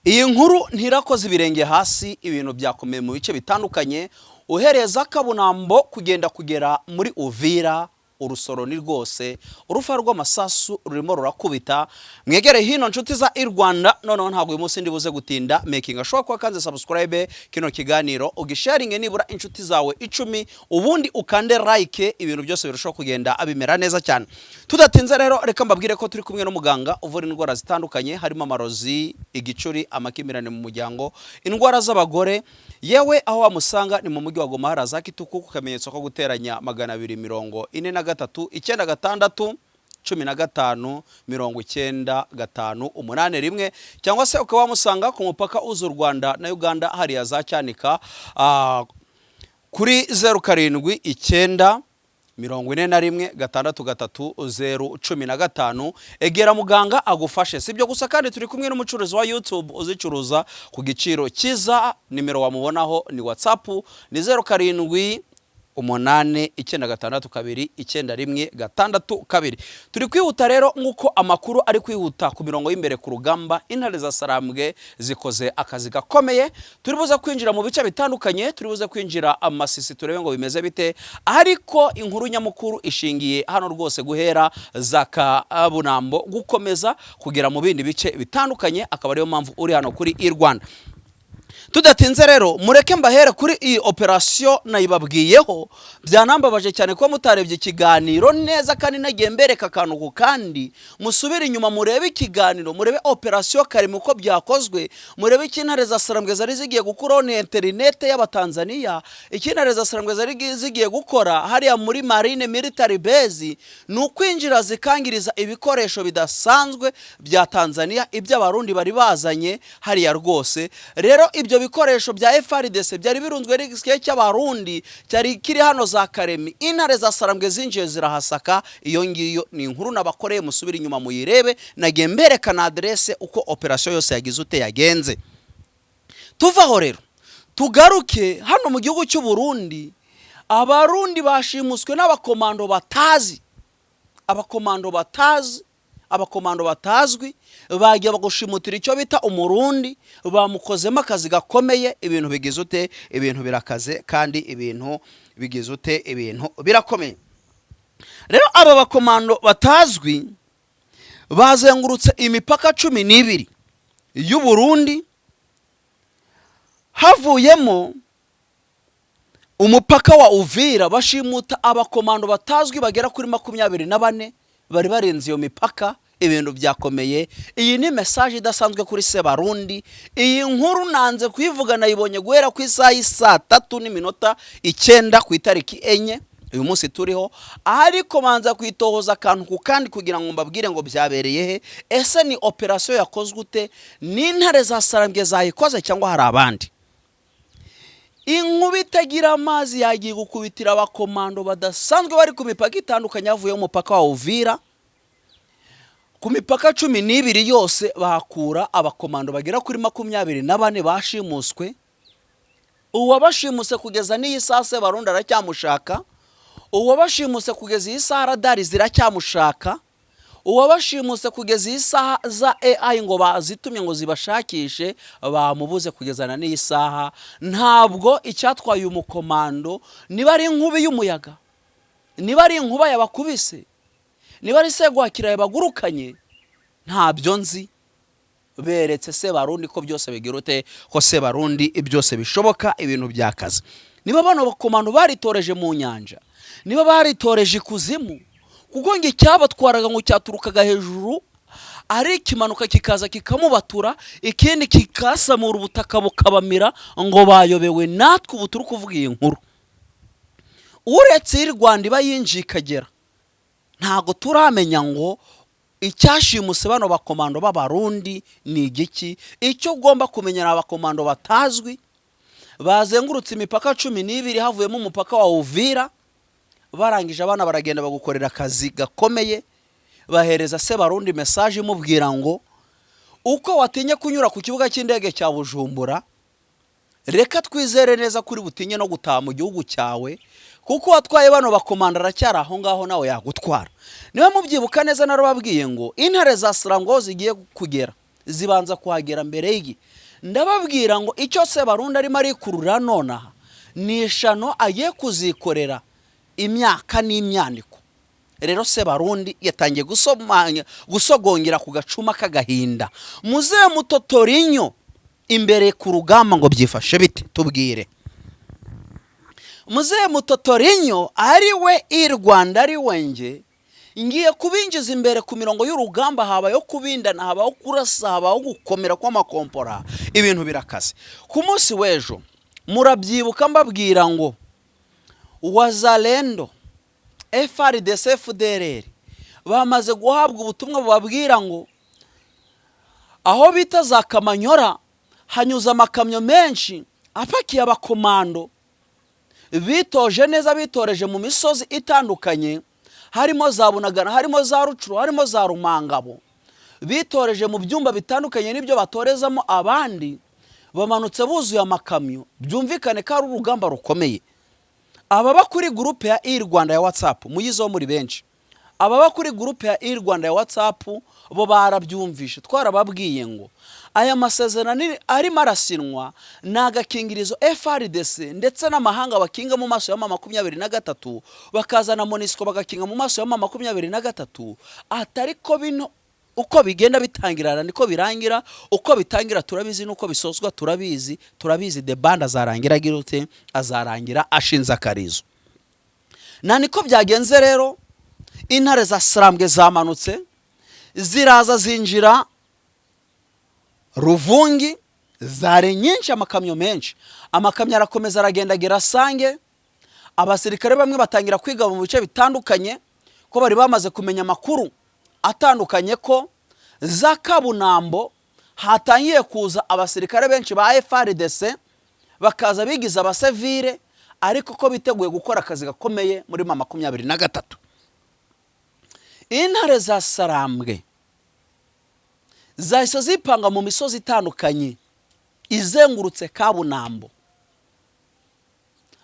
Iyi nkuru ntirakoze ibirenge hasi, ibintu byakomeye mu bice bitandukanye, uhereye za Kabunambo kugenda kugera muri Uvira. Urusoro ni rwose, urufa rw'amasasu rurimo rurakubita. Mwegere hino, nshuti za i Rwanda. Noneho ntabwo uyu munsi ndibuze gutinda. Making ashobora kuba kanze subscribe, kino kiganiro ugisharinge nibura inshuti zawe 10, ubundi ukande like, ibintu byose birushaho kugenda bimera neza cyane. Tudatinze rero, reka mbabwire ko turi kumwe n'umuganga uvura indwara zitandukanye, harimo amarozi, igicuri, amakimbirane mu muryango, indwara z'abagore. Yewe, aho wamusanga ni mu mujyi wa Goma, haraza Kituku, ku kamenyetso ko guteranya 243 96 15 95 81, cyangwa se ukaba wamusanga ku mupaka uza u Rwanda na Uganda, hariya za Cyanika, kuri 079 41 63 0 15. Egera muganga agufashe. Si ibyo gusa kandi, turi kumwe n'umucuruzi wa YouTube uzicuruza ku giciro cyiza. Nimero wamubonaho ni WhatsApp, ni 078 962 91 62. Turi kwihuta rero nk'uko amakuru ari kwihuta ku mirongo y'imbere ku rugamba. Intare za Sarambwe zikoze akazi gakomeye. Turi buze kwinjira mu bice bitandukanye, turi buze kwinjira Amasisi turebe ngo bimeze bite, ariko inkuru nyamukuru ishingiye hano rwose, guhera za Kabunambo gukomeza kugera mu bindi bice bitandukanye, akaba ariyo mpamvu uri hano kuri i Rwanda. Tudatinze rero, mureke mbahere kuri iyi operasiyo nayibabwiyeho. Byanambabaje cyane kuba mutarebye ikiganiro neza kandi nagiye mbereka akantu ku kandi. Musubire inyuma murebe ikiganiro, murebe operasiyo Karema uko byakozwe, murebe icyo intare za Sarambwe zari zigiye gukuraho ni interinete y'Abatanzaniya. Icyo intare za Sarambwe zari zigiye gukora hariya muri Marine Military Base ni ukwinjira zikangiriza ibikoresho bidasanzwe bya Tanzania, iby'Abarundi bari bazanye hariya rwose. Rero ibyo bikoresho bya FARDC byari birunzwe n'igisirikare cy'Abarundi cyari kiri hano za Karemi, intare za Sarambwe zinjiye zirahasaka. Iyo ngiyo ni inkuru nabakoreye, musubire inyuma muyirebe. Nagiye mbereka na aderese uko operasiyo yose yagize ute yagenze. Tuvaho rero tugaruke hano mu gihugu cy'u Burundi. Abarundi bashimuswe n'abakomando batazi, abakomando batazi, abakomando batazwi bagiye bagushimutira icyo bita Umurundi, bamukozemo akazi gakomeye. Ibintu bigize ute? Ibintu birakaze kandi ibintu bigize ute? Ibintu birakomeye. Rero aba bakomando batazwi bazengurutse imipaka 12 y'u Burundi, havuyemo umupaka wa Uvira, bashimuta abakomando batazwi bagera kuri 24 bari barenze iyo mipaka. Ibintu byakomeye. Iyi ni message idasanzwe kuri Sebarundi. Iyi nkuru nanze kuyivuga, nayibonye guhera ku isaha y'isaa 3:09 ku itariki 4, uyu munsi turiho, ariko banza kwitohoza akantu ku kandi kugira ngo mbabwire ngo byabereye he. Ese ni operasiyo yakozwe ute? Ni intare za Sarambwe zayikoze cyangwa hari abandi? Inkuba itagira amazi yagiye gukubitira abakomando badasanzwe bari ku mipaka itandukanye, havuyeho umupaka wa Uvira. Ku mipaka 12 yose bahakura abakomando bagera kuri 24 bashimuswe. Uwabashimuse kugeza n'iyi saha Sebarundi aracyamushaka. Uwabashimuse kugeza iyi saha radari ziracyamushaka. Uwabashimuse kugeza iyi saha za AI ngo bazitumye ngo zibashakishe, bamubuze kugezana n'iyi saha. Ntabwo icyatwaye umukomando, niba ari inkubi y'umuyaga, niba ari inkuba yabakubise, niba ari segwakira yabagurukanye, ntabyo nzi. Beretse Sebarundi ko byose bigira ute, ko Sebarundi byose bishoboka. Ibintu byakaze. Niba bano bakomando baritoreje mu nyanja, niba baritoreje ikuzimu, kuko ngo icyabatwaraga ngo cyaturukaga hejuru ari ikimanuka kikaza kikamubatura, ikindi kikasamura ubutaka bukabamira, ngo bayobewe. Natwe ubu turi kuvuga iyi nkuru, uretse iyi Rwanda iba yinjiye ikagera, ntabwo turamenya ngo icyashimuse bano bakomando b'Abarundi ni igiki. Icyo ugomba kumenya ni abakomando batazwi bazengurutse imipaka 12, havuyemo umupaka wa Uvira. Barangije abana baragenda bagukorera akazi gakomeye, bahereza Sebarundi message imubwira ngo uko watinye kunyura ku kibuga cy'indege cya Bujumbura, reka twizere neza kuri butinye no gutaha mu gihugu cyawe, kuko uwatwaye bano bakomanda aracyari aho ngaho, nawe yagutwara. Niba mubyibuka neza, narababwiye ngo intare za Sarambwe zigiye kugera. Zibanza kuhagera mbere y'igihe. Ndababwira ngo icyo Sebarundi arimo arikurura nonaha ni ishano agiye kuzikorera imyaka n'imyaniko. Rero Sebarundi yatangiye gusogongera ku gacuma k'agahinda. Muzehe Mutotorinyo, imbere ku rugamba ngo byifashe bite? Tubwire, muzehe Mutotorinyo. Ari we i Rwanda, ari we nge ngiye kubinjiza imbere ku mirongo y'urugamba. Habayeho kubindana, habaho kurasa, habaho gukomera kw'amakompora, ibintu birakaze. Ku munsi w'ejo murabyibuka mbabwira ngo Wazalendo, FARDC, FDLR bamaze guhabwa ubutumwa bubabwira ngo aho bita za Kamanyora hanyuze amakamyo menshi apakiye abakomando bitoje neza, bitoreje mu misozi itandukanye, harimo za Bunagana, harimo za Rucuru, harimo za Rumangabo, bitoreje mu byumba bitandukanye n'ibyo batorezamo abandi. Bamanutse buzuye amakamyo, byumvikane ko ari urugamba rukomeye. Ababa kuri groupe ya i Rwanda ya WhatsApp, muyizeho muri benshi, ababa kuri groupe ya i Rwanda ya WhatsApp bo barabyumvishe. Twarababwiye ngo aya masezerano arimo arasinwa ni agakingirizo FARDC ndetse n'amahanga bakinga mu maso ya M23, bakazana MONUSCO bagakinga mu maso ya M23. Atari ko bino uko bigenda bitangirana niko birangira, uko bitangira turabizi n'uko bisozwa turabizi. Turabizi debanda azarangira agira ute? Azarangira ashinze akarizo. Na niko byagenze rero. Intare za Sarambwe zamanutse, ziraza zinjira Ruvungi, zari nyinshi, amakamyo menshi. Amakamyo arakomeza aragenda agera Sange. Abasirikare bamwe batangira kwiga mu bice bitandukanye, ko bari bamaze kumenya amakuru atandukanye ko za Kabunambo hatangiye kuza abasirikare benshi ba FARDC, bakaza bigiza abasivile, ariko ko biteguye gukora akazi gakomeye muri M23. Intare za Sarambwe zahise zipanga mu misozi itandukanye izengurutse Kabunambo.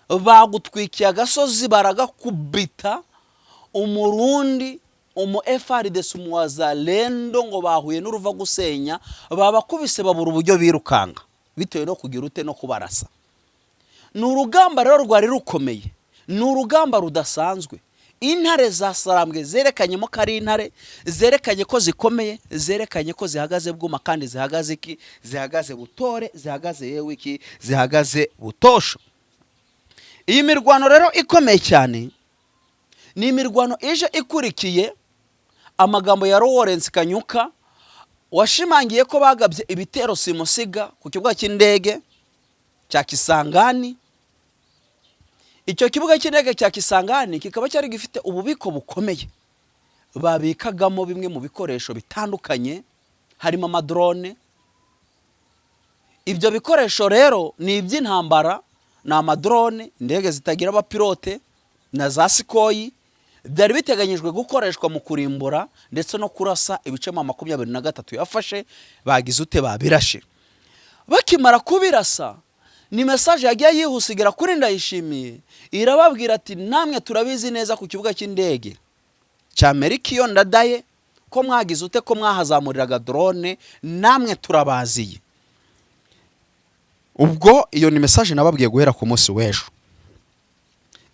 Bagutwikiye agasozi, baragakubita. Umurundi, umu FARDC, umuwazalendo ngo bahuye n'uruva gusenya, babakubise babura uburyo birukanga bitewe no kugira ute? No kubarasa. Ni urugamba rero rwari rukomeye, ni urugamba rudasanzwe. Intare za Sarambwe zerekanyemo ko ari intare, zerekanye ko zikomeye, zerekanye ko zihagaze bwuma kandi zihagaze iki? Zihagaze butore, zihagaze yewe iki? Zihagaze butosho. Iyi mirwano rero ikomeye cyane ni imirwano ije ikurikiye amagambo ya Lawrence Kanyuka, washimangiye ko bagabye ibitero simusiga ku kibuga cy'indege cya Kisangani. Icyo kibuga cy'indege cya Kisangani kikaba cyari gifite ububiko bukomeye babikagamo bimwe mu bikoresho bitandukanye, harimo amadrone. Ibyo bikoresho rero ni iby'intambara, ni amadrone, indege zitagira abapilote na za Sukhoi, byari biteganyijwe gukoreshwa mu kurimbura ndetse no kurasa ibice M23 yafashe. Bagize ute? Babirashe. Bakimara kubirasa, ni message yagiye yihuse igera kuri Ndayishimiye, irababwira ati: "Namwe turabizi neza ku kibuga cy'indege cya Melchior Ndadaye ko mwagize ute? Ko mwahazamuriraga drone, namwe turabaziye." Ubwo iyo ni message nababwiye guhera ku munsi w'ejo.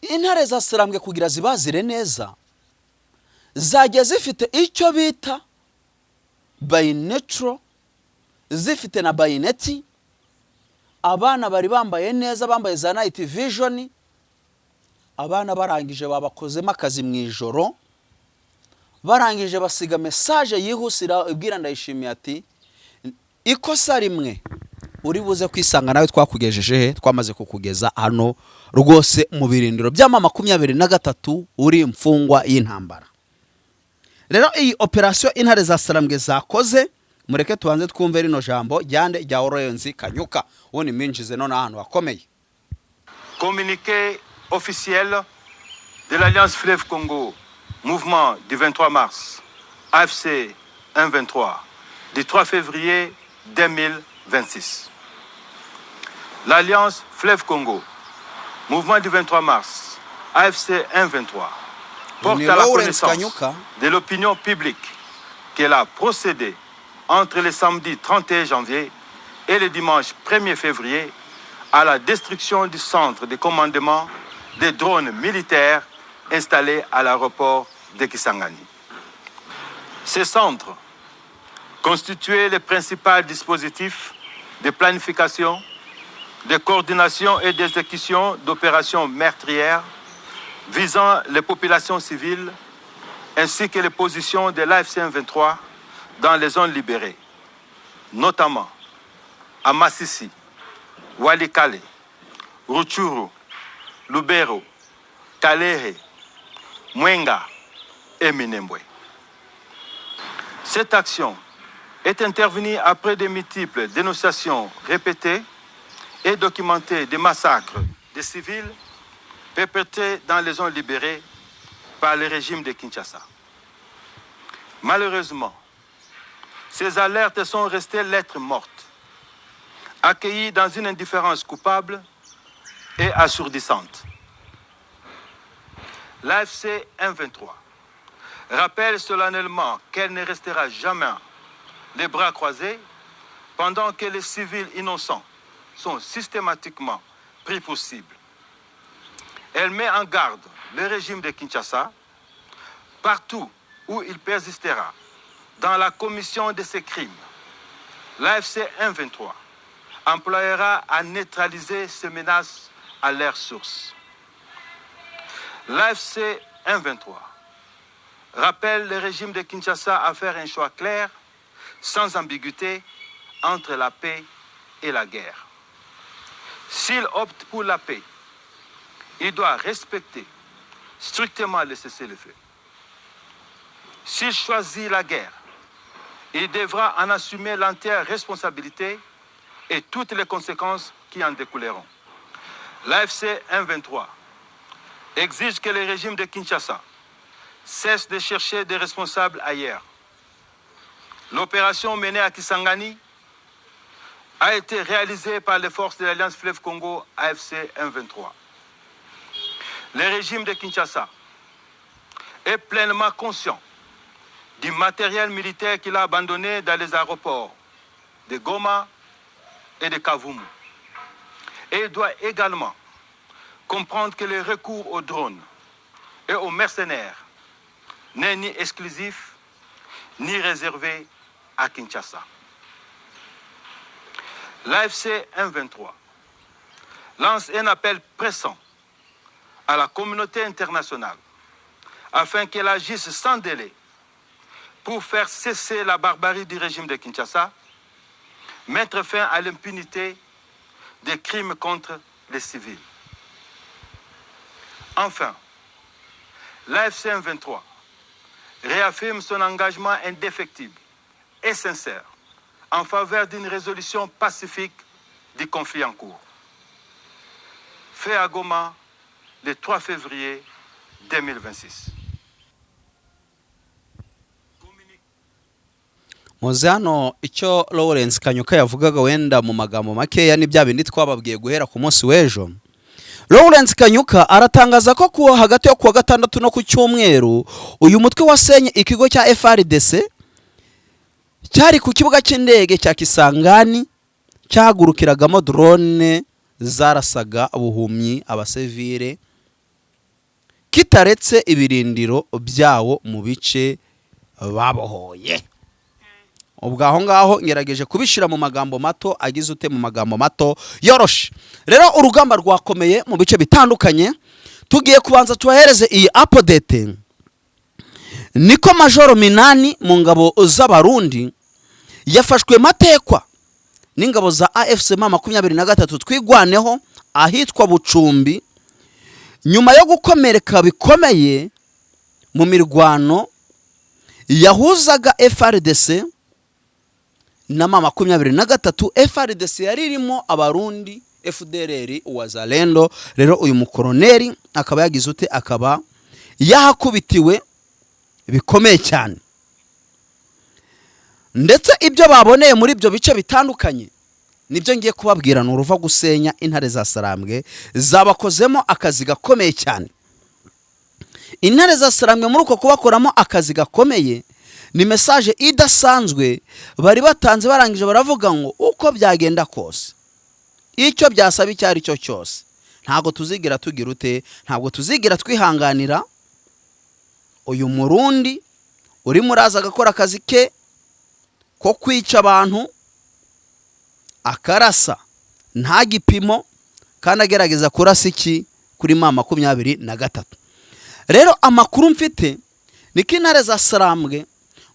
Intare za Sarambwe kugira zibazire neza, zajya zifite icyo bita binocular, zifite na baïonnette. Abana bari bambaye neza, bambaye za night vision. Abana barangije babakozemo akazi mu ijoro, barangije basiga message yihusira ibwira Ndayishimiye ati: "Ikosa rimwe uri buze kwisanga nawe twakugejeje he? Twamaze kukugeza hano rwose mu birindiro bya M23, uri imfungwa y'intambara." Rero iyi operasiyo intare za Sarambwe zakoze, mureke tubanze twumve rino jambo ryande? Rya Lawrence Kanyuka. Ubundi minjize none ahantu hakomeye. Communiqué officiel de l'Alliance Fleuve Congo, mouvement du 23 mars, AFC 123, du 3 février 2026. L'Alliance Fleuve Congo, mouvement du 23 mars, AFC 123, porte Ni à la Lawrence connaissance Kanyuka. De l'opinion publique qu'elle a procédé entre le samedi 31 janvier et le dimanche 1er février à la destruction du centre de commandement des drones militaires installés à l'aéroport de Kisangani. Ces centres constituaient les principaux dispositifs de planification, de coordination et d'exécution d'opérations meurtrières visant les populations civiles ainsi que les positions de l'AFC 23 dans les zones libérées, notamment à Massissi, Walikale, Rutshuru, Lubero, Kalehe, Mwenga et Minembwe. Cette action est intervenue après de multiples dénonciations répétées et documentées de massacres de civils perpétrés dans les zones libérées par le régime de Kinshasa. Malheureusement, ces alertes sont restées lettres mortes, accueillies dans une indifférence coupable et assourdissante. L'AFC M23 rappelle solennellement qu'elle ne restera jamais les bras croisés pendant que les civils innocents sont systématiquement pris pour cible. Elle met en garde le régime de Kinshasa partout où il persistera dans la commission de ces crimes. L'AFC 123 employera à neutraliser ces menaces à leur source. L'AFC 123 rappelle le régime de Kinshasa à faire un choix clair, sans ambiguïté, entre la paix et la guerre. S'il opte pour la paix, il doit respecter strictement le cessez-le-feu. S'il choisit la guerre, il devra en assumer l'entière responsabilité et toutes les conséquences qui en découleront. L'AFC 123 exige que le régime de Kinshasa cesse de chercher des responsables ailleurs. L'opération menée à Kisangani a été réalisée par les forces de l'Alliance Fleuve Congo AFC 123. Le régime de Kinshasa est pleinement conscient du matériel militaire qu'il a abandonné dans les aéroports de Goma et de Kavumu. Et il doit également comprendre que le recours aux drones et aux mercenaires n'est ni exclusif ni réservé à Kinshasa. L'AFC 123 lance un appel pressant à la communauté internationale afin qu'elle agisse sans délai pour faire cesser la barbarie du régime de Kinshasa, mettre fin à l'impunité des crimes contre les civils. Enfin, l'AFC 23 réaffirme son engagement indéfectible et sincère en faveur d'une résolution pacifique du conflit en cours. Fait à Goma le 3 février 2026. Muzi hano icyo Lawrence Kanyuka yavugaga wenda mu magambo makeya ni bya bindi twababwiye guhera ku munsi w'ejo. Lawrence Kanyuka aratangaza ko kuwa hagati yo kuwa gatandatu no ku cyumweru uyu mutwe wasenye ikigo cya FARDC cyari ku kibuga cy'indege cya Kisangani, cyahagurukiragamo drone zarasaga buhumyi abasivile, kitaretse ibirindiro byawo mu bice babohoye. Ubwo aho ngaho ngerageje kubishyira mu magambo mato agize ute, mu magambo mato yoroshe. Rero urugamba rwakomeye mu bice bitandukanye. Tugiye kubanza tubahereze iyi update. Niko Majoro Minani mu ngabo z'Abarundi yafashwe matekwa n'ingabo za AFC M23 Twigwaneho ahitwa Bucumbi, nyuma yo gukomereka bikomeye mu mirwano yahuzaga FARDC na M23. FARDC yari irimo Abarundi, FDLR, Wazalendo. Rero uyu mukoroneri akaba yagize ute? Akaba yahakubitiwe bikomeye cyane, ndetse ibyo baboneye muri ibyo bice bitandukanye nibyo ngiye kubabwira. Ni uruva gusenya, intare za Sarambwe zabakozemo akazi gakomeye cyane. Intare za Sarambwe muri uko kubakoramo akazi gakomeye Ni message idasanzwe bari batanze. Barangije baravuga ngo uko byagenda kose, icyo byasaba icyo ari cyo cyose, ntabwo tuzigira tugira ute, ntabwo tuzigira twihanganira uyu Murundi urimo uraza agakora akazi ke ko kwica abantu, akarasa nta gipimo, kandi agerageza kurasa iki kuri M23. Rero amakuru mfite ni ko intare za Sarambwe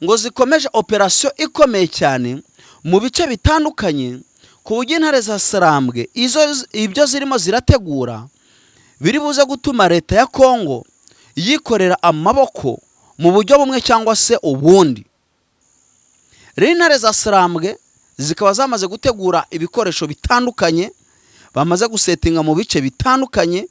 ngo zikomeje operasiyo ikomeye cyane mu bice bitandukanye, ku buryo intare za Sarambwe izo ibyo zirimo zirategura biri buze gutuma leta ya Kongo yikorera amaboko mu buryo bumwe cyangwa se ubundi. Rero intare za Sarambwe zikaba zamaze gutegura ibikoresho bitandukanye, bamaze gusetinga mu bice bitandukanye.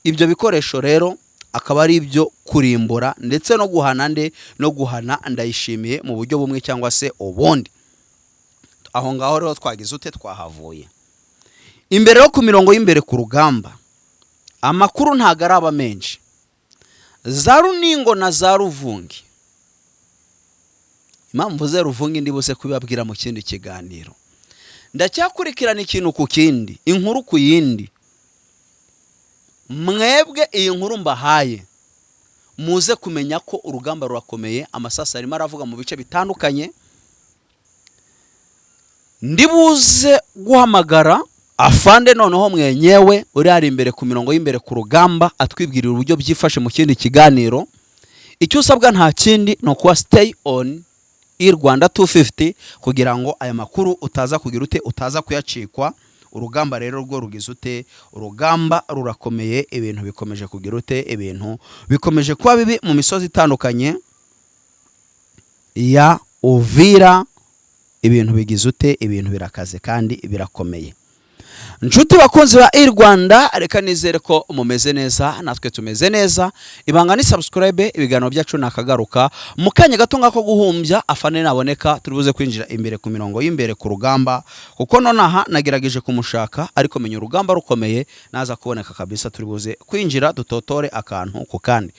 Ibyo bikoresho rero akaba ari ibyo kurimbura ndetse no guhana nde, no guhana Ndayishimiye mu buryo bumwe cyangwa se ubundi. Aho ngaho rero twagize ute? Twahavuye. Imbere yo ku mirongo y'imbere ku rugamba, amakuru ntabwo araba menshi. Za Runingo na za Ruvungi, impamvu mvuze Ruvungi ndi buze kubibabwira mu kindi kiganiro. Ndacyakurikirana ikintu ku kindi, inkuru ku yindi. Mwebwe iyi nkuru mbahaye, muze kumenya ko urugamba rurakomeye, amasasu arimo aravuga mu bice bitandukanye. Ndibuze guhamagara afande noneho mwenyewe uri hari imbere ku mirongo y'imbere ku rugamba, atwibwirira uburyo byifashe mu kindi kiganiro. Icyo usabwa nta kindi, ni ukuba stay on i Rwanda 250 kugira ngo aya makuru utaza kugira ute, utaza kuyacikwa. Urugamba rero rwo rugize ute? Urugamba rurakomeye. Ibintu bikomeje kugira ute? Ibintu bikomeje kuba bibi mu misozi itandukanye ya Uvira. Ibintu bigize ute? Ibintu birakaze kandi birakomeye. Nshuti bakunzi ba i Rwanda, reka nizere ko mumeze neza, natwe tumeze neza. Ibanga ni subscribe. Ibiganiro byacu nakagaruka mu kanya gato ngako guhumbya. Afande naboneka, turi buze kwinjira imbere ku mirongo y'imbere ku rugamba, kuko nonaha nagerageje kumushaka ariko menya urugamba rukomeye. Naza kuboneka kabisa, turi buze kwinjira dutotore akantu ku kandi.